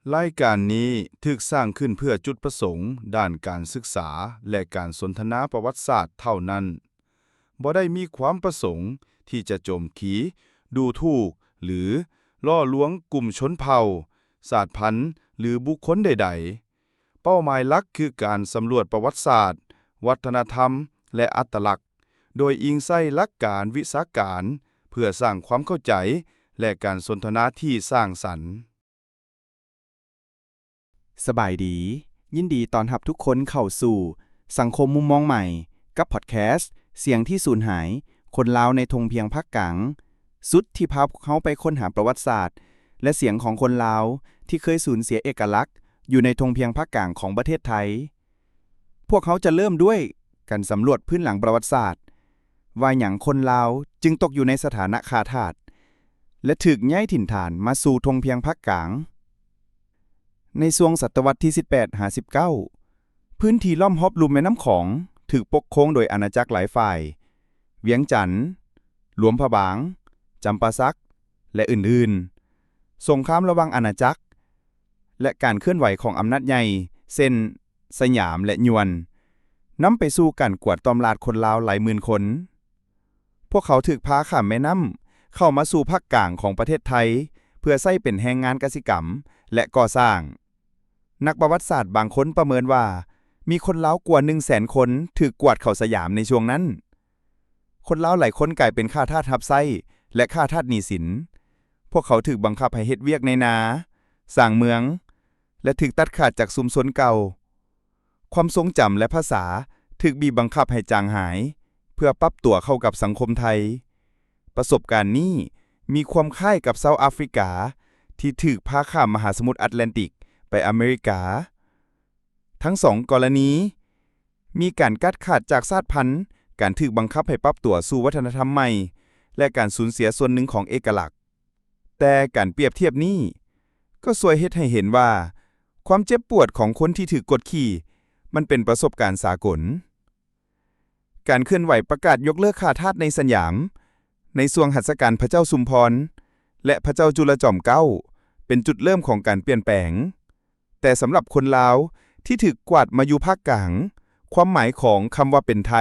ລາຍການນີ້ຖືກສ້າງຂຶ້ນເພື່ອຈຸດປະສົງດ້ານການສຶກສາ ແລະ ການສົນທະນາປະຫວັດສາດເທົ່ານັ້ນ, ບໍ່ໄດ້ມີຄວາມປະສົງທີ່ຈະໂຈມຕີ, ດູຖູກ ຫຼື ຫຼໍ່ລວງກຸ່ມຊົນເຜົ່າ, ຊາດພັນ ຫຼື ບຸກຄົນໃດໆ. ເປົ້າໝາຍຫຼັກຄືການສຳຫຼວດປະຫວັດສາດ, ວັດທະນະທຳ ແລະ ອັດຕະລັກ, ໂດຍອີງໃສ່ຫຼັກການວິຊາການ ເພື່ອສ້າງຄວາມເຂົ້າໃຈ ແລະ ການສົນທະນາທີ່ສ້າງສັນ. ສະບາຍດີ, ຍິນດີຕ້ອນຮັບທຸກຄົນເຂົ້າສູ່ສັງຄົມມຸມມອງໃໝ່ ກັບພອດແຄສ ສຽງທີ່ສູນຫາຍ, ຄົນລາວໃນທົ່ງພຽງພາກກາງ, ຊຸດທີ່ພາພວກເຮົາໄປຄົ້ນຫາປະຫວັດສາດ ແລະ ສຽງຂອງຄົນລາວທີ່ເຄີຍສູນເສຍເອກະລັກຢູ່ໃນທົ່ງພຽງພາກກາງຂອງປະເທດໄທ. ພວກເຮົາຈະເລີ່ມດ້ວຍການສຳຫຼວດພື້ນຫຼັງປະຫວັດສາດ ວ່າຫຍັງຄົນລາວຈຶ່ງຕົກຢູ່ໃນສະຖານະຂ້າທາດ ແລະ ຖືກຍ້າຍຖິ່ນຖານມາສູ່ທົ່ງພຽງພາກກາງ. ໃນຊ່ວງສະຕະວັດທີສິບແປດຫາສິບເກົ້າ, ພື້ນທີ່ລ້ອມຮອບລຸ່ມແມ່ນ້ຳຂອງຖືກປົກຄອງໂດຍອານາຈັກຫຼາຍຝ່າຍ, ວຽງຈັນ, ຫຼວງພະບາງ, ຈຳປາສັກ ແລະ ອື່ນໆ. ສົງຄາມລະຫວ່າງອານາຈັກ ແລະ ການເຄື່ອນໄຫວຂອງອຳນາດໃຫຍ່ ເຊັ່ນ ສະຫຍາມ ແລະ ຍວນ ນຳໄປສູ່ການກວາດຕ້ອມລາດຄົນລາວຫຼາຍໝື່ນຄົນ. ພວກເຂົາຖືກພາຂ້າມແມ່ນ້ຳເຂົ້າມາສູ່ພາກກາງຂອງປະເທດໄທ ເພື່ອໃຊ້ເປັນແຮງງານກະສິກຳ ແລະ ກໍ່ສ້າງ. ນັກປະຫວັດສາດບາງຄົນປະເມີນວ່າ ມີຄົນລາວກວ່າໜຶ່ງແສນຄົນຖືກກວາດເຂົ້າສະຫຍາມໃນຊ່ວງນັ້ນ. ຄົນລາວຫຼາຍຄົນກາຍເປັນຂ້າທາດຮັບໃຊ້ ແລະ ຂ້າທາດໜີ້ສິນ. ພວກເຂົາຖືກບັງຄັບໃຫ້ເຮັດວຽກໃນນາ, ສ້າງເມືອງ ແລະ ຖືກຕັດຂາດຈາກຊຸມຊົນເກົ່າ. ຄວາມຊົງຈຳ ແລະ ພາສາຖືກບີບບັງຄັບໃຫ້ຈາງຫາຍ ເພື່ອປັບຕົວເຂົ້າກັບສັງຄົມໄທ. ປະສົບການນີ້ມີຄວາມຄ້າຍກັບຊາວອາຟຣິກາທີ່ຖືກພາຂ້າມມະຫາສະໝຸດແອັດແລນຕິກໄປອາເມລິກາ. ທັງສອງກໍລະນີ ມີການຕັດຂາດຈາກຊາດພັນ, ການຖືກບັງຄັບໃຫ້ປັບຕົວສູ່ວັດທະນະທຳໃໝ່ ແລະ ການສູນເສຍສ່ວນໜຶ່ງຂອງເອກະລັກ. ແຕ່ການປຽບທຽບນີ້ກໍຊ່ວຍເຮັດໃຫ້ເຫັນວ່າ ຄວາມເຈັບປວດຂອງຄົນທີ່ຖືກກົດຂີ່ ມັນເປັນປະສົບການສາກົນ. ການເຄື່ອນໄຫວປະກາດຍົກເລີກຂ້າທາດໃນສະຫຍາມ ໃນຊ່ວງຮັດຊະການພະເຈົ້າຊຸມພອນ ແລະ ພະເຈົ້າຈຸລະຈອມເກົ້າ ເປັນຈຸດເລີ່ມຂອງການປ່ຽນແປງ. ແຕ່ສຳລັບຄົນລາວທີ່ຖືກກວາດມາຢູ່ພາກກາງ, ຄວາມໝາຍຂອງຄຳວ່າເປັນໄທ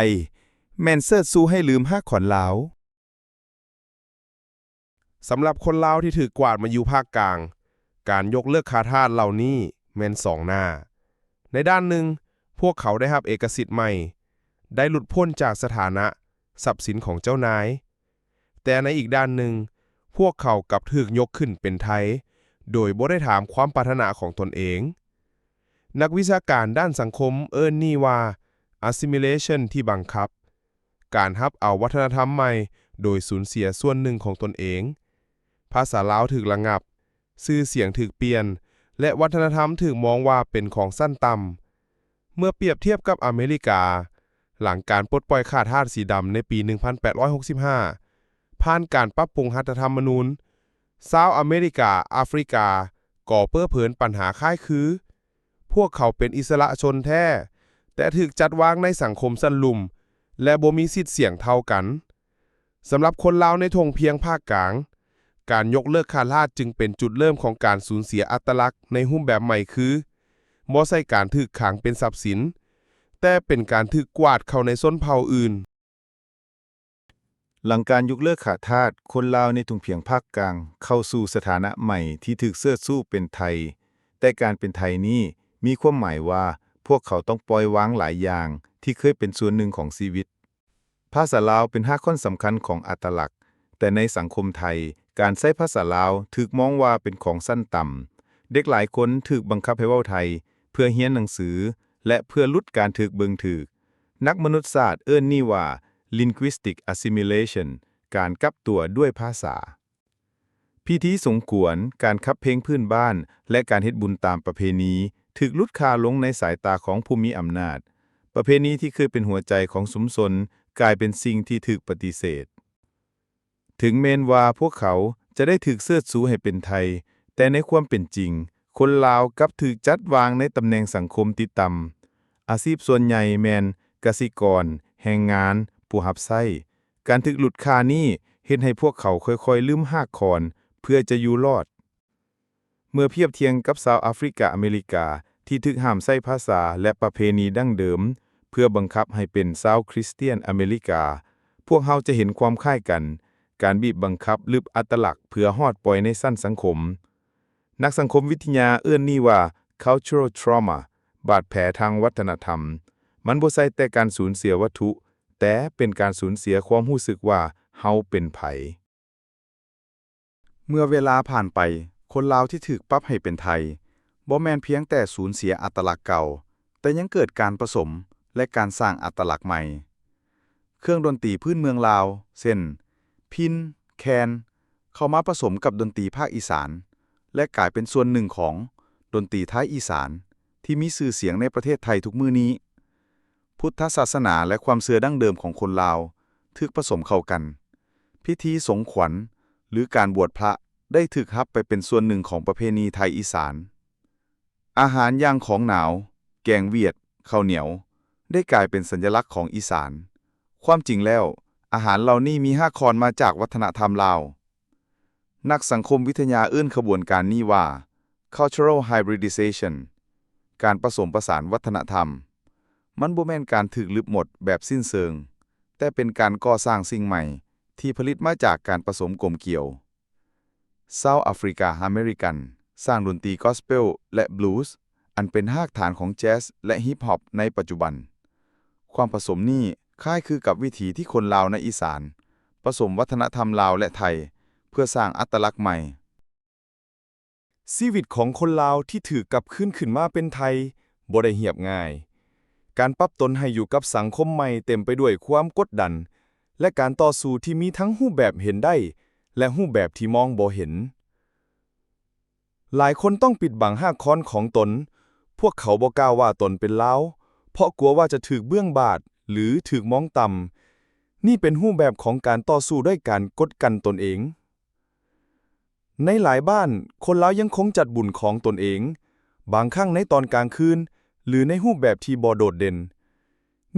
ແມ່ນເຊີດຊູໃຫ້ລືມຮາກຂອນລາວ. ສຳລັບຄົນລາວທີ່ຖືກກວາດມາຢູ່ພາກກາງ, ການຍົກເລີກຂ້າທາດເຫຼົ່ານີ້ແມ່ນສອງໜ້າ. ໃນດ້ານໜຶ່ງ, ພວກເຂົາໄດ້ຮັບເອກະສິດໃໝ່, ໄດ້ຫຼຸດພົ້ນຈາກສະຖານະຊັບສິນຂອງເຈົ້ານາຍ. ແຕ່ໃນອີກດ້ານໜຶ່ງ, ພວກເຂົາກັບຖືກຍົກຂຶ້ນເປັນໄທ ໂດຍບໍ່ໄດ້ຖາມຄວາມປາດຖະໜາຂອງຕົນເອງ. ນັກວິຊາການດ້ານສັງຄົມເອີ້ນນີ້ວ່າ assimilation ທີ່ບັງຄັບ, ການຮັບເອົາວັດທະນະທຳໃໝ່ໂດຍສູນເສຍສ່ວນໜຶ່ງຂອງຕົນເອງ. ພາສາລາວຖືກລະງັບ, ຊື່ສຽງຖືກປ່ຽນ ແລະ ວັດທະນະທຳຖືກມອງວ່າເປັນຂອງຊັ້ນຕ່ຳ. ເມື່ອປຽບທຽບກັບອາເມລິກາ, ຫຼັງການປົດປ່ອຍຂ້າທາດສີດຳໃນປີໜຶ່ງພັນແປດຮ້ອຍຫົກສິບຫ້າ ຜ່ານການປັບປຸງລັດຖະທຳມະນູນ, ຊາວອາເມລິກາອາຟຣິກາກໍເປິດເຜີຍປັນຫາຄ້າຍຄື ພວກເຂົາເປັນອິດສະຫຼະຊົນແທ້, ແຕ່ຖືກຈັດວາງໃນສັງຄົມຊັ້ນລຸ່ມ ແລະ ບໍ່ມີສິດສຽງເທົ່າກັນ. ສຳລັບຄົນລາວໃນທົ່ງພຽງພາກກາງ, ການຍົກເລີກຂ້າທາດຈຶ່ງເປັນຈຸດເລີ່ມຂອງການສູນເສຍອັດຕະລັກໃນຮູບແບບໃໝ່ຄື ບໍ່ໃຊ່ການຖືກຂັງເປັນຊັບສິນ, ແຕ່ເປັນການຖືກກວາດເຂົ້າໃນຊົນເຜົ່າອື່ນ. ຫຼັງການຍົກເລີກຂ້າທາດ, ຄົນລາວໃນທົ່ງພຽງພາກກາງເຂົ້າສູ່ສະຖານະໃໝ່ທີ່ຖືກເຊີດຊູເປັນໄທ, ແຕ່ການເປັນໄທນີ້ມີຄວາມໝາຍວ່າ ພວກເຂົາຕ້ອງປ່ອຍວາງຫຼາຍຢ່າງທີ່ເຄີຍເປັນສ່ວນໜຶ່ງຂອງຊີວິດ. ພາສາລາວເປັນຮາກຄ້ອນສຳຄັນຂອງອັດຕະລັກ, ແຕ່ໃນສັງຄົມໄທ, ການໃຊ້ພາສາລາວຖືກມອງວ່າເປັນຂອງຊັ້ນຕ່ຳ. ເດັກຫຼາຍຄົນຖືກບັງຄັບໃຫ້ເວົ້າໄທ ເພື່ອຮຽນໜັງສື ແລະ ເພື່ອຫຼຸດການຖືກເບິ່ງຖືກ. ນັກມະນຸດສາດເອີ້ນນີ້ວ່າ linguistic assimilation ການກັບຕົວດ້ວຍພາສາ. ພິທີສົງກວນ, ການຂັບເພງພື້ນບ້ານ ແລະ ການເຮັດບຸນຕາມປະເພນີ ຖືກຫຼຸດຄ່າລົງໃນສາຍຕາຂອງຜູ້ມີອຳນາດ. ປະເພນີທີ່ເຄີຍເປັນຫົວໃຈຂອງຊຸມຊົນ ກາຍເປັນສິ່ງທີ່ຖືກປະຕິເສດ. ເຖິງແມ່ນວ່າພວກເຂົາຈະໄດ້ຖືກເຊີດຊູໃຫ້ເປັນໄທ, ແຕ່ໃນຄວາມເປັນຈິງ, ຄົນລາວກັບຖືກຈັດວາງໃນຕຳແໜ່ງສັງຄົມຕິດຕ່ຳ. ອາຊີບສ່ວນໃຫຍ່ແມ່ນກະສິກອນ, ແຮງງານ, ຜູ້ຮັບໃຊ້. ການຖືກຫຼຸດຄ່ານີ້ເຮັດໃຫ້ພວກເຂົາຄ່ອຍໆລືມຮາກຂອນເພື່ອຈະຢູ່ລອດ. ເມື່ອທຽບທຽງກັບຊາວອາຟຣິກາອາເມລິກາທີ່ຖືກຫ້າມໃຊ້ພາສາ ແລະ ປະເພນີດັ້ງເດີມ ເພື່ອບັງຄັບໃຫ້ເປັນຊາວຄຣິສຕຽນອາເມລິກາ, ພວກເຮົາຈະເຫັນຄວາມຄ້າຍກັນ, ການບີບບັງຄັບລຶບອັດຕະລັກເພື່ອຮອດປ່ອຍໃນຊັ້ນສັງຄົມ. ນັກສັງຄົມວິທະຍາເອີ້ນນີ້ວ່າ cultural trauma, ບາດແຜທາງວັດທະນະທຳ. ມັນບໍ່ໃຊ່ແຕ່ການສູນເສຍວັດຖຸ, ແຕ່ເປັນການສູນເສຍຄວາມຮູ້ສຶກວ່າເຮົາເປັນໃຜ. ເມື່ອເວລາຜ່ານໄປ, ຄົນລາວທີ່ຖືກປັບໃຫ້ເປັນໄທ ບໍ່ແມ່ນພຽງແຕ່ສູນເສຍອັດຕະລັກເກົ່າ, ແຕ່ຍັງເກີດການປະສົມ ແລະ ການສ້າງອັດຕະລັກໃໝ່. ເຄື່ອງດົນຕີພື້ນເມືອງລາວ ເຊັ່ນ ພິນ, ແຄນ ເຂົ້າມາປະສົມກັບດົນຕີພາກອີສານ ແລະ ກາຍເປັນສ່ວນໜຶ່ງຂອງດົນຕີໄທອີສານ ທີ່ມີຊື່ສຽງໃນປະເທດໄທທຸກມື້ນີ້. ພຸດທະສາສະໜາ ແລະ ຄວາມເຊື່ອດັ້ງເດີມຂອງຄົນລາວຖືກປະສົມເຂົ້າກັນ. ພິທີສົງຂວັນ ຫຼື ການບວດພະ ໄດ້ຖືກຮັບໄປເປັນສ່ວນໜຶ່ງຂອງປະເພນີໄທອີສານ. ອາຫານຢ່າງຂອງໜາວ, ແກງຫວຽດ, ເຂົ້າໜຽວ ໄດ້ກາຍເປັນສັນຍະລັກຂອງອີສານ. ຄວາມຈິງແລ້ວ, ອາຫານເຫຼົ່ານີ້ມີຮາກຄອນມາຈາກວັດທະນະທຳລາວ. ນັກສັງຄົມວິທະຍາເອີ້ນຂະບວນການນີ້ວ່າ cultural hybridization, ການປະສົມປະສານວັດທະນະທຳ. ມັນບໍ່ແມ່ນການຖືກລຶບໝົດແບບສິ້ນເຊີງ, ແຕ່ເປັນການກໍ່ສ້າງສິ່ງໃໝ່ທີ່ຜະລິດມາຈາກການປະສົມກົມກຽວ. ຊາວອາຟຣິກາອາເມລິກັນສ້າງດົນຕີກອສເປວ ແລະ ບລູສ ອັນເປັນຮາກຖານຂອງແຈສ ແລະ ຮິບຮອບໃນປັດຈຸບັນ. ຄວາມປະສົມນີ້ຄ້າຍຄືກັບວິຖີທີ່ຄົນລາວໃນອີສານປະສົມວັດທະນະທຳລາວ ແລະ ໄທ ເພື່ອສ້າງອັດຕະລັກໃໝ່. ຊີວິດຂອງຄົນລາວທີ່ຖືກກັບຄືນຂຶ້ນມາເປັນໄທບໍ່ໄດ້ຮຽບງ່າຍ. ການປັບຕົນໃຫ້ຢູ່ກັບສັງຄົມໃໝ່ເຕັມໄປດ້ວຍຄວາມກົດດັນ ແລະ ການຕໍ່ສູ້ທີ່ມີທັງຮູບແບບເຫັນໄດ້ ແລະ ຮູບແບບທີ່ມອງບໍ່ເຫັນ. ຫຼາຍຄົນຕ້ອງປິດບັງຮາກຄອນຂອງຕົນ. ພວກເຂົາບໍ່ກ້າວ່າຕົນເປັນລາວ ເພາະກົວວ່າຈະຖືກເບື້ອງບາດ ຫຼື ຖືກມອງຕ່ຳ. ນີ້ເປັນຮູບແບບຂອງການຕໍ່ສູ້ດ້ວຍການກົດກັ້ນຕົນເອງ. ໃນຫຼາຍບ້ານ, ຄົນລາວຍັງຄົງຈັດບຸນຂອງຕົນເອງ, ບາງຄັ້ງໃນຕອນກາງຄືນ ຫຼື ໃນຮູບແບບທີ່ບໍ່ໂດດເດັ່ນ.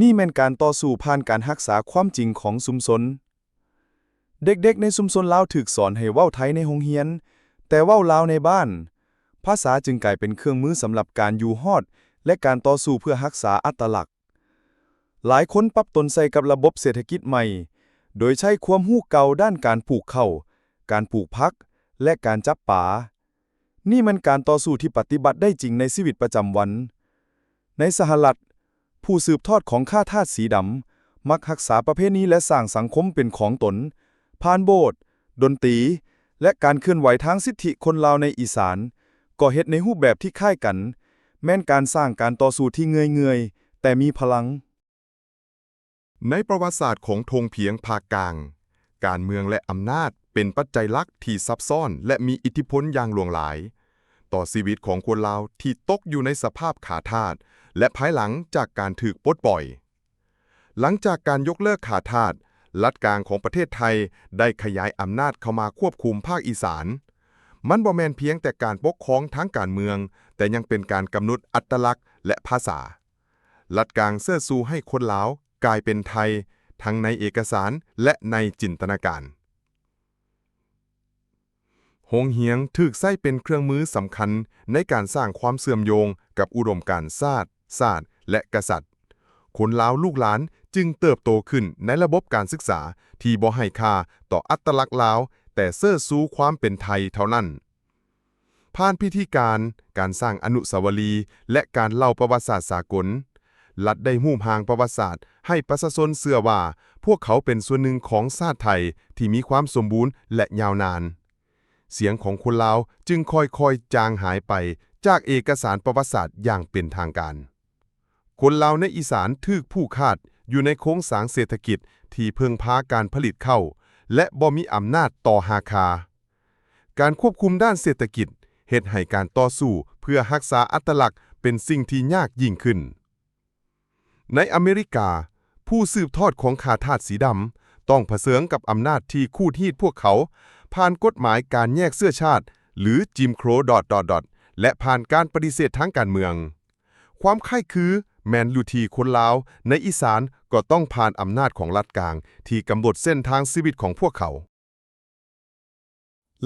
ນີ້ແມ່ນການຕໍ່ສູ້ຜ່ານການຮັກສາຄວາມຈິງຂອງຊຸມຊົນ. ເດັກໆໃນຊຸມຊົນລາວຖືກສອນໃຫ້ເວົ້າໄທໃນໂຮງຮຽນ, ແຕ່ເວົ້າລາວໃນບ້ານ. ພາສາຈຶ່ງກາຍເປັນເຄື່ອງມືສຳລັບການຢູ່ຮອດ ແລະ ການຕໍ່ສູ້ເພື່ອຮັກສາອັດຕະລັກ. ຫຼາຍຄົນປັບຕົນໃສ່ກັບລະບົບເສດຖະກິດໃໝ່, ໂດຍໃຊ້ຄວາມຮູ້ເກົ່າດ້ານການປູກເຂົ້າ, ການປູກຜັກ ແລະ ການຈັບປາ. ນີ້ແມ່ນການຕໍ່ສູ້ທີ່ປະຕິບັດໄດ້ຈິງໃນຊີວິດປະຈຳວັນ. ໃນສະຫະລັດ, ຜູ້ສືບທອດຂອງຂ້າທາດສີດຳມັກຮັກສາປະເພນີ ແລະ ສ້າງສັງຄົມເປັນຂອງຕົນ, ຜ່ານໂບດ, ດົນຕີ ແລະ ການເຄື່ອນໄຫວທາງສິດທິຄົນລາວໃນອີສານ ກໍເຮັດໃນຮູບແບບທີ່ຄ້າຍກັນ, ແມ່ນການສ້າງການຕໍ່ສູ້ທີ່ເມື່ອຍໆ ແຕ່ມີພະລັງ. ໃນປະຫວັດສາດຂອງທົ່ງພຽງພາກກາງ, ການເມືອງ ແລະ ອຳນາດເປັນປັດໄຈຫຼັກທີ່ຊັບຊ້ອນ ແລະ ມີອິດທິພົນຢ່າງຫຼວງຫຼາຍ ຕໍ່ຊີວິດຂອງຄົນລາວທີ່ຕົກຢູ່ໃນສະພາບຂ້າທາດ ແລະ ພາຍຫຼັງຈາກການຖືກປົດປ່ອຍ. ຫຼັງຈາກການຍົກເລີກຂ້າທາດ, ລັດກາງຂອງປະເທດໄທໄດ້ຂະຫຍາຍອຳນາດເຂົ້າມາຄວບຄຸມພາກອີສານ. ມັນບໍ່ແມ່ນພຽງແຕ່ການປົກຄອງທາງການເມືອງ, ແຕ່ຍັງເປັນການກຳນົດອັດຕະລັກ ແລະ ພາສາ. ລັດກາງເຊີດຊູໃຫ້ຄົນລາວກາຍເປັນໄທ ທັງໃນເອກະສານ ແລະ ໃນຈິນຕະນາການ. ໂຮງຮຽນຖືກໃຊ້ເປັນເຄື່ອງມືສຳຄັນໃນການສ້າງຄວາມເຊື່ອມໂຍງກັບອຸດົມການຊາດ, ຊາດ ແລະ ກະສັດ. ຄົນລາວລູກຫຼານຈຶ່ງເຕີບໂຕຂຶ້ນໃນລະບົບການສຶກສາທີ່ບໍ່ໃຫ້ຄ່າຕໍ່ອັດຕະລັກລາວ, ແຕ່ເຊີດຊູຄວາມເປັນໄທເທົ່ານັ້ນ. ຜ່ານພິທີການ, ການສ້າງອະນຸສາວະລີ ແລະ ການເລົ່າປະຫວັດສາດສາກົນ, ລັດໄດ້ຮູບຮ່າງປະຫວັດສາດໃຫ້ປະຊາຊົນເຊື່ອວ່າ ພວກເຂົາເປັນສ່ວນໜຶ່ງຂອງຊາດໄທທີ່ມີຄວາມສົມບູນ ແລະ ຍາວນານ. ສຽງຂອງຄົນລາວຈຶ່ງຄ່ອຍໆຈາງຫາຍໄປຈາກເອກະສານປະຫວັດສາດຢ່າງເປັນທາງການ. ຄົນລາວໃນອີສານຖືກຜູກຂາດຢູ່ໃນໂຄງສ້າງເສດຖະກິດທີ່ເພິ່ງພາການຜະລິດເຂົ້າ ແລະ ບໍ່ມີອຳນາດຕໍ່ຮາຄາ. ການຄວບຄຸມດ້ານເສດຖະກິດເຮັດໃຫ້ການຕໍ່ສູ້ເພື່ອຮັກສາອັດຕະລັກເປັນສິ່ງທີ່ຍາກຍິ່ງຂຶ້ນ. ໃນອາເມລິກາ, ຜູ້ສືບທອດຂອງຂ້າທາດສີດຳຕ້ອງຜະເຊີນກັບອຳນາດທີ່ຂູດຮີດພວກເຂົາ ຜ່ານກົດໝາຍການແຍກເຊື້ອຊາດ ຫຼື Jim Crow ດອດ ດອດ ດອດ ແລະ ຜ່ານການປະຕິເສດທາງການເມືອງ. ຄວາມຄ້າຍຄືແມ່ນຢູ່ທີ່ຄົນລາວໃນອີສານກໍຕ້ອງຜ່ານອຳນາດຂອງລັດກາງທີ່ກຳນົດເສັ້ນທາງຊີວິດຂອງພວກເຂົາ.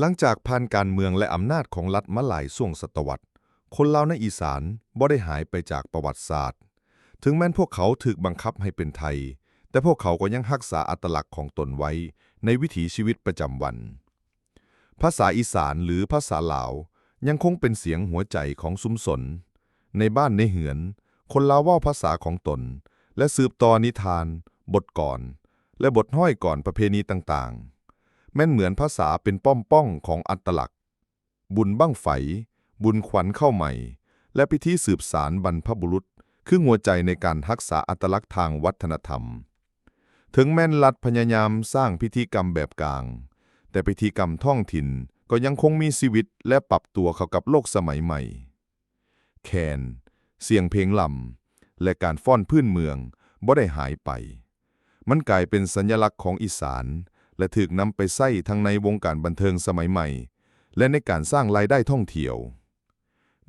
ຫຼັງຈາກຜ່ານການເມືອງ ແລະ ອຳນາດຂອງລັດມາຫຼາຍຊ່ວງສະຕະວັດ, ຄົນລາວໃນອີສານບໍ່ໄດ້ຫາຍໄປຈາກປະຫວັດສາດ. ເຖິງແມ່ນພວກເຂົາຖືກບັງຄັບໃຫ້ເປັນໄທ, ແຕ່ພວກເຂົາກໍຍັງຮັກສາອັດຕະລັກຂອງຕົນໄວ້ໃນວິຖີຊີວິດປະຈຳວັນ. ພາສາອີສານ ຫຼື ພາສາລາວ ຍັງຄົງເປັນສຽງຫົວໃຈຂອງຊຸມຊົນ, ໃນບ້ານໃນເຮືອນ, ຄົນລາວເວົ້າພາສາຂອງຕົນ ແລະ ສືບຕໍ່ນິທານ, ບົດກອນ ແລະ ບົດຮ້ອຍກອນປະເພນີຕ່າງໆ. ແມ່ນເໝືອນພາສາເປັນປ້ອມປ້ອງຂອງອັດຕະລັກ. ບຸນບັ້ງໄຟ, ບຸນຂວັນເຂົ້າໃໝ່ ແລະ ພິທີສືບສານບັນພະບຸລຸດ ຄືຫົວໃຈໃນການຮັກສາອັດຕະລັກທາງວັດທະນະທຳ. ເຖິງແມ່ນລັດພະຍາຍາມສ້າງພິທີກຳແບບກາງ, ແຕ່ພິທີກຳທ້ອງຖິ່ນກໍຍັງຄົງມີຊີວິດ ແລະ ປັບຕົວເຂົ້າກັບໂລກສະໄໝໃໝ່. ແຄນ, ສຽງເພງລຳ ແລະ ການຟ້ອນພື້ນເມືອງບໍ່ໄດ້ຫາຍໄປ. ມັນກາຍເປັນສັນຍະລັກຂອງອີສານ ແລະ ຖືກນຳໄປໃຊ້ທັງໃນວົງການບັນເທີງສະໄໝໃໝ່ ແລະ ໃນການສ້າງລາຍໄດ້ທ່ອງທ່ຽວ.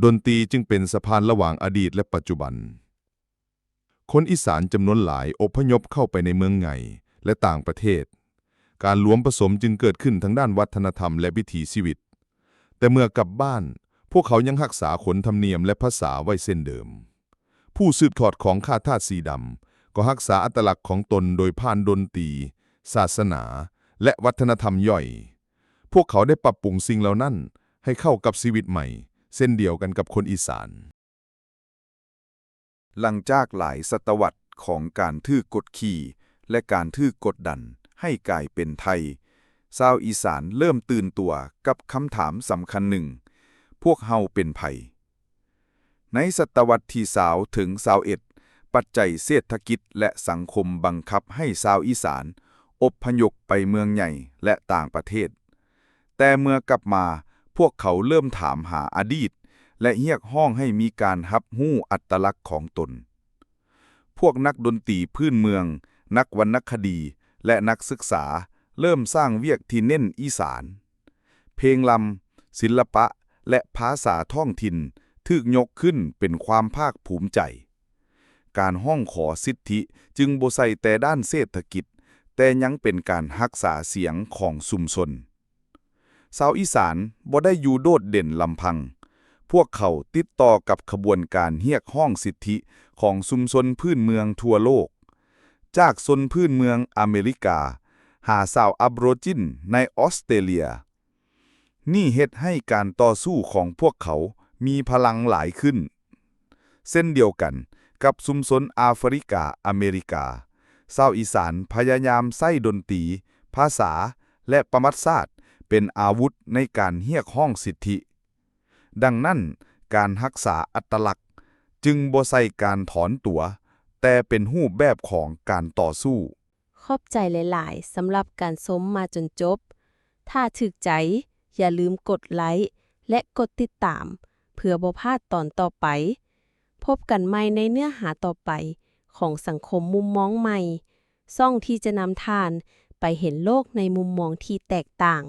ດົນຕີຈຶ່ງເປັນສະພານລະຫວ່າງອະດີດ ແລະ ປັດຈຸບັນ. ຄົນອີສານຈຳນວນຫຼາຍອົບພະຍົບເຂົ້າໄປໃນເມືອງໃຫຍ່ ແລະ ຕ່າງປະເທດ. ການລວມປະສົມຈຶ່ງເກີດຂຶ້ນທາງດ້ານວັດທະນະທຳ ແລະ ວິຖີຊີວິດ. ແຕ່ເມື່ອກັບບ້ານ, ພວກເຂົາຍັງຮັກສາຂົນທຳນຽມ ແລະ ພາສາໄວ້ເຊັ່ນເດີມ. ຜູ້ສືບທອດຂອງຂ້າທາດສີດຳກໍຮັກສາອັດຕະລັກຂອງຕົນໂດຍຜ່ານດົນຕີ, ສາສະໜາ ແລະ ວັດທະນະທຳຍ່ອຍ. ພວກເຂົາໄດ້ປັບປຸງສິ່ງເຫຼົ່ານັ້ນໃຫ້ເຂົ້າກັບຊີວິດໃໝ່ ເຊັ່ນດຽວກັນກັບຄົນອີສານ. ຫຼັງຈາກຫຼາຍສະຕະວັດຂອງການຖືກກົດຂີ່ ແລະ ການຖືກກົດດັນໃຫ້ກາຍເປັນໄທ, ຊາວອີສານເລີ່ມຕື່ນຕົວກັບຄຳຖາມສຳຄັນໜຶ່ງ, ພວກເຮົາເປັນໃຜ? ໃນສະຕະວັດທີຊາວເຖິງຊາວເອັດ, ປັດໄຈເສດຖະກິດ ແລະ ສັງຄົມບັງຄັບໃຫ້ຊາວອີສານອົບພະຍົບໄປເມືອງໃຫຍ່ ແລະ ຕ່າງປະເທດ. ແຕ່ເມື່ອກັບມາ, ພວກເຂົາເລີ່ມຖາມຫາອະດີດ ແລະ ຮຽກຮ້ອງໃຫ້ມີການຮັບຮູ້ອັດຕະລັກຂອງຕົນ. ພວກນັກດົນຕີພື້ນເມືອງ, ນັກວັນນະຄະດີ ແລະ ນັກສຶກສາເລີ່ມສ້າງວຽກທີ່ເນັ້ນອີສານ. ເພງລຳ, ສິລະປະ ແລະ ພາສາທ້ອງຖິ່ນຖືກຍົກຂຶ້ນເປັນຄວາມພາກພູມໃຈ. ການຮ້ອງຂໍສິດທິຈຶ່ງບໍ່ໃຊ່ແຕ່ດ້ານເສດຖະກິດ, ແຕ່ຍັງເປັນການຮັກສາສຽງຂອງຊຸມຊົນ. ຊາວອີສານບໍ່ໄດ້ຢູ່ໂດດເດັ່ນລຳພັງ. ພວກເຂົາຕິດຕໍ່ກັບຂະບວນການຮຽກຮ້ອງສິດທິຂອງຊຸມຊົນພື້ນເມືອງທົ່ວໂລກ, ຈາກຊົນພື້ນເມືອງອາເມລິກາ ຫາຊາວອາໂບຣຈິນໃນອອສເຕຣເລຍ. ນີ້ເຮັດໃຫ້ການຕໍ່ສູ້ຂອງພວກເຂົາມີພະລັງຫຼາຍຂຶ້ນ. ເຊັ່ນດຽວກັນກັບຊຸມຊົນອາຟຣິກາອາເມລິກາ, ຊາວອີສານພະຍາຍາມໃຊ້ດົນຕີ, ພາສາ ແລະ ປະຫວັດສາດເປັນອາວຸດໃນການຮຽກຮ້ອງສິດທິ. ດັ່ງນັ້ນ, ການຮັກສາອັດຕະລັກຈຶ່ງບໍ່ໃຊ່ການຖອນຕົວ, ແຕ່ເປັນຮູບແບບຂອງການຕໍ່ສູ້. ຂອບໃຈຫຼາຍໆສຳລັບການຊົມມາຈົນຈົບ. ຖ້າຖືກໃຈ, ຢ່າລືມກົດໄລ້ ແລະ ກົດຕິດຕາມ ເພື່ອບໍ່ພາດຕອນຕໍ່ໄປ. ພົບກັນໃໝ່ໃນເນື້ອຫາຕໍ່ໄປຂອງສັງຄົມມຸມມອງໃໝ່, ຊ່ອງທີ່ຈະນຳທ່ານໄປເຫັນໂລກໃນມຸມມອງທີ່ແຕກຕ່າງ.